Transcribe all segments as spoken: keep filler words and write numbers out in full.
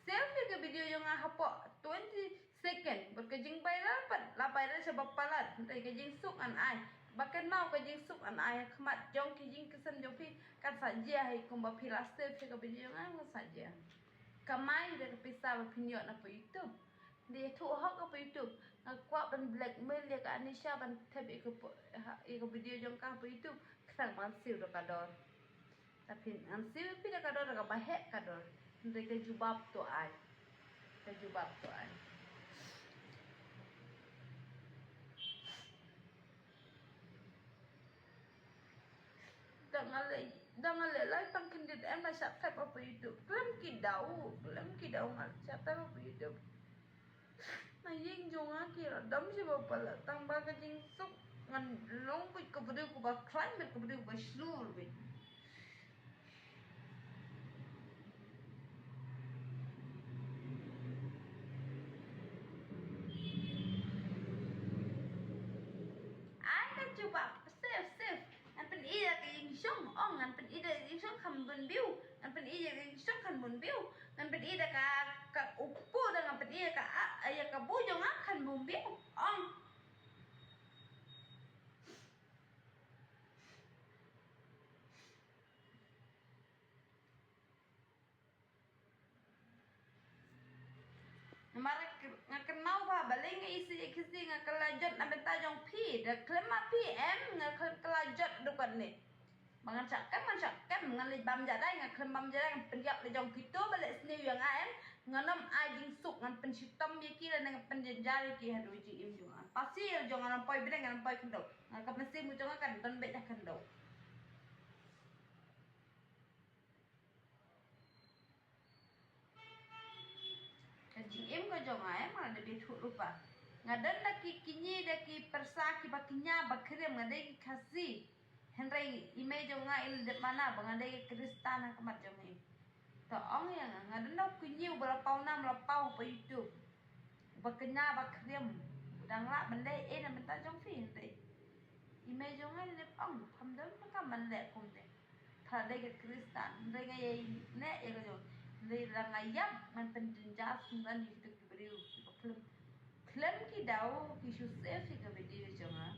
Selfie ka video jong nga hapoh twenty second. Bad ka jingviral pat la viral sha ba palat. Hynrei ka jingsuk ngan ai. Ba kynmaw ka jingsuk ngan ai ha khmat jong ki jingkyrmen jong phi. Kan sa jia hi kumba phi la selfie ka video jong nga, kan sa jia. Kamai da ka pisa ba phin ïoh na pa YouTube. Dei thuh hok ka pa YouTube. Nga kwah ban blackmail ïa ka Anisha ban thep ïa ka po-, ha, ïa ka video jong ka pa YouTube. Khnang ban siew da ka dor. Ta phin ngan siew phi da ka dor, da kaba heh ka dor. Hynrei ka jubab to ai. Ka jubab to ai. Da nga leh, da nga leh live tang khyndiat em la shah thep ha pa YouTube. Khlem ki daw, khlem ki daw nga shah thep ha pa YouTube. Na ïing jong nga ki la dom shi ba palat tang ba ka jingsuk ngan long bad ka briew kaba khlaiñ bad ka briew kaba shlur bad. Ai ka jubab, safe, safe. Ngan pyni da ka jingshong, ong, ngan pyni da ka jingshong kham bun view. Ngan pyni da ka jingshong kham bun view. Ngan pyni da ka, ka u kpu da ngan pyni da ka, a, ïa ka bu jong nga kham bun view. Ong. Namar nga kynmaw ba balei nga isih ïa ka Khasi, nga kylla jot na bynta jong phi, da khlem ma phi em nga khlem kylla jot dukan ne. Ba ngan shah kem, ngan shah kem, ngan leit bam jadai, nga khlem bam jadai, ngan pynïap la jong kito ba leh sniew ïa nga em. Ngan ym ai jingsuk, ngan pynshitom ïa ki lane ngan pynjynjar ïa ki haduh jingim jong nga. Pasi la jong nga, ngan poi bneng, ngan poi khyndew. Nga ka mynsiem jong nga kan don beit ha khyndew. Ka jingim ka jong nga em, nga da bit hut rupa. Nga don da ki kñi, da ki pyrsa kiba kñia ba khriem, nga dei ki Khasi. Hynrei i mei jong nga i la dep mana ba nga dei ki Khristan ha khmat jong i. To ong ïa nga, nga don da u kñi uba la paw nam, la paw ha YouTube. Uba kñia ba khriem. U dang lah ban leh ei na bynta jong phi hynrei i mei jong nga i la dep ong, pham don ba kam ban leh kumne. Pha dei ka Khristan, hynrei nga ïai neh ïa ka jong. Hynrei la nga ïap ngan pynjynjar sngewbha ïa kito ki briew kiba khlem, khlem ki daw ki shu save ïa ka video jong nga.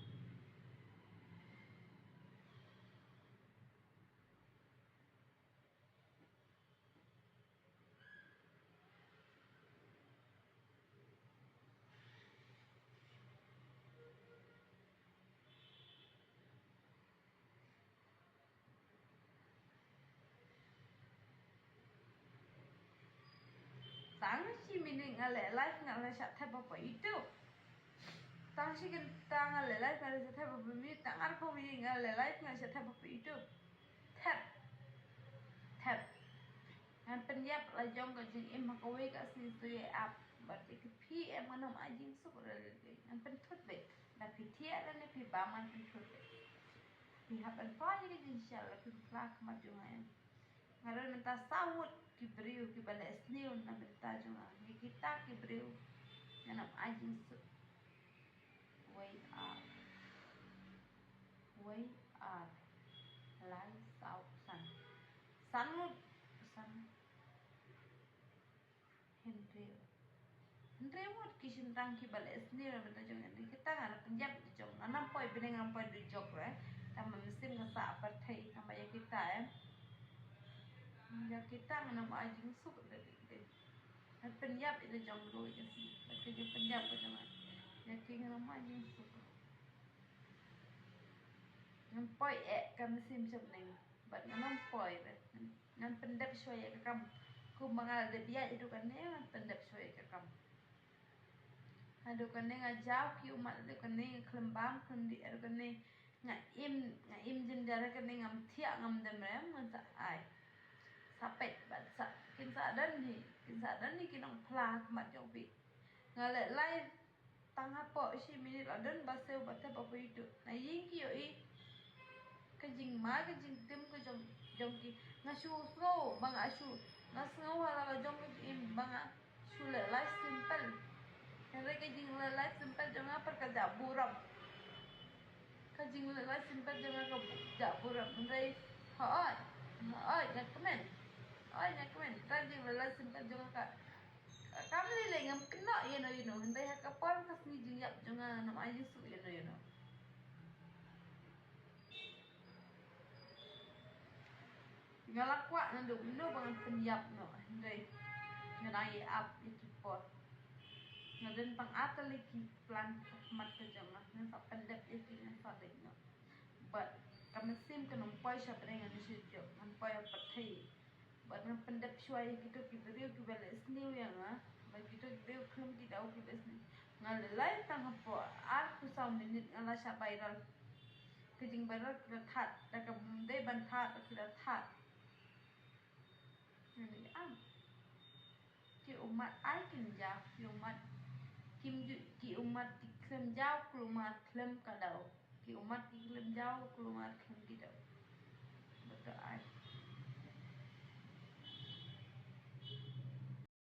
Tang shi minit nga leh live nga la shah thep ha YouTube. Tang shi kynta nga leh live nga la shah thep ha minit, tang arphew minit nga leh live nga la shah thep ha YouTube. Thep. Thep. Ngan pynïap la jong ka jingim ha kawei ka sngi, to ïa ap. Bad ïa ka phi em ngan ym ai jingsuk ruh lei. Ngan pynthut beit. Da phi thiah lane phi bam ngan pynthut beit. Phi hap ban phla ïa ka jingshisha la phi phla khmat jong nga em. Nga don mynta saw ngut ki briew kiba leh sniew na bynta jong nga. Ïa kita ki briew ngan ym ai jingsuk. Wei ar. Wei ar. Lai saw san. San ngut. San. Hynriew. Hynriew ngut ki shynrang kiba leh sniew na bynta jong nga. Kita nga la pynïap da jong. Nga nang poi bneng, nga nang poi dujok re. Tang ba mynsiem nga sah pyrthei tang ba ïa kita em. Ïa kita nga nang ai jingsuk da dei dei. Nga pynïap ïa da jong ruh ïa ka sngi. Ïa ka jingpynïap ka jong nga. Ïa ki nga nang ai jingsuk. Ngan poi eh ka mynsiem sha bneng. Bad ngan ym poi bad ngan pyndep shuwa ïa ka kam. Kumba nga la dep ïaid haduh kane ngan pyndep shuwa ïa ka kam. Haduh kane nga jaw ki ummat, haduh kane nga khlem bam khlem dih, haduh kane nga im, nga im jynjar, haduh kane ngam thiah ngam dem rem, ngan sa ai. Sa peit bad sa, kin sa don hi, kin sa don hi ki nongphla ha khmat jong phi. Nga leh live tang hapoh shi minit la don ba siew ba thep hapoh YouTube. Na ïing ki ïohi ka jingma ka jingtim ka jong, jong ki. Nga shu sngew ba nga shu, nga sngew ha la ka jong ka jingim ba nga shu leh live simple. Hynrei ka jingleh live simple jong nga pat ka jah burom. Ka jingleh live simple jong nga ka jah burom. Hynrei hooid. Oi, nga kmen. Oi, nga kmen. Tang jing la la simple jong ka. Kam lei lei ngam kynnoh ïa no ïa no. Hynrei ha ka por ka sngi jingïap jong nga ngam ai jingsuh ïa no ïa no. Nga la kwah naduh mynno ba ngan pynïap noh, hynrei nga dang ïa ap ïa ki por. Nga don tang ar tylli ki plan ha khmat ka jong nga, ngan sa pyndep ïa ki, ngan sa leit noh. Bad ka mynsiem kan ym poi sha bneng, ngan shu jop, ngan poi ha pyrthei. Bad ngan pyndep shuwa ïa kito ki briew kiba leh sniew ïa nga, bad kito ki briew khlem ki daw kiba sniew. Nga la leit tang hapoh arphew saw minit nga la shah viral. Ka jingviral ki la thad, da kaba ym dei ban thad ki la thad. Ngan ïa am. Ki ummat ai kin jaw, ki ummat kim ju, ki ummat ki khlem jaw, ki ummat khlem ka daw. Ki ummat ki khlem jaw, ki ummat khlem ki daw.